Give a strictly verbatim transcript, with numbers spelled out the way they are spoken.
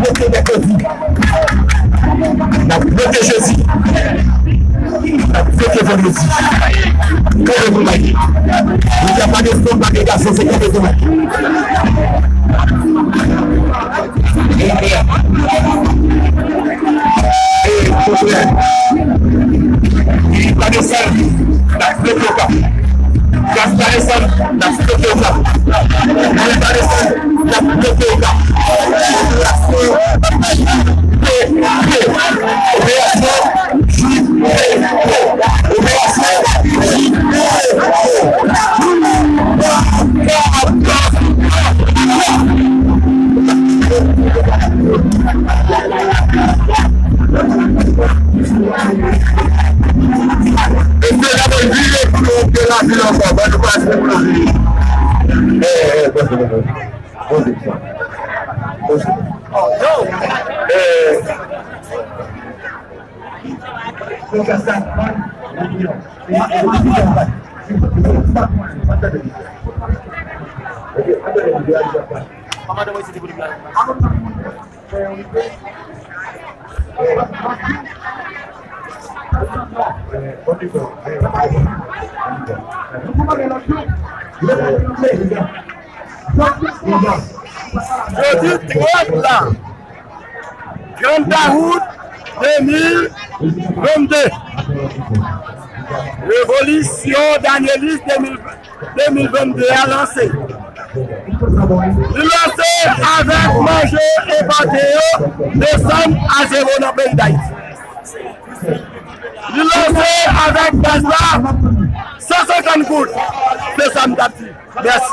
Bloke mèkredi. N ap bloke jedi. N ap bloke vandredi. Kòm nou bay. Nou ka pa gen fanm, pa gen gason, se kòm nou bay. E, kontrè. Li pa desann, n ap bloke Okap. Gaz pa desann, n ap bloke Okap. Mwen pa desann, n ap bloke Okap. Operasyon J P O. Operasyon J P O. Mesye, n ap vire pou nou ouvri lavil ankò. Ban nou pase pou nou vire. Eh, eh, pase, pase. Poze sa. Poze. Eh. Jodi trant la, trant dawout de mil vennde, revolisyon Danieliste de mil de mil vennde a lanse. Li lanse avèk manje enpòte yo desann a zewo nan peyi Dayiti. Li lanse avèk gaz la san senkant goud. Se sa m t ap di. Mèsi.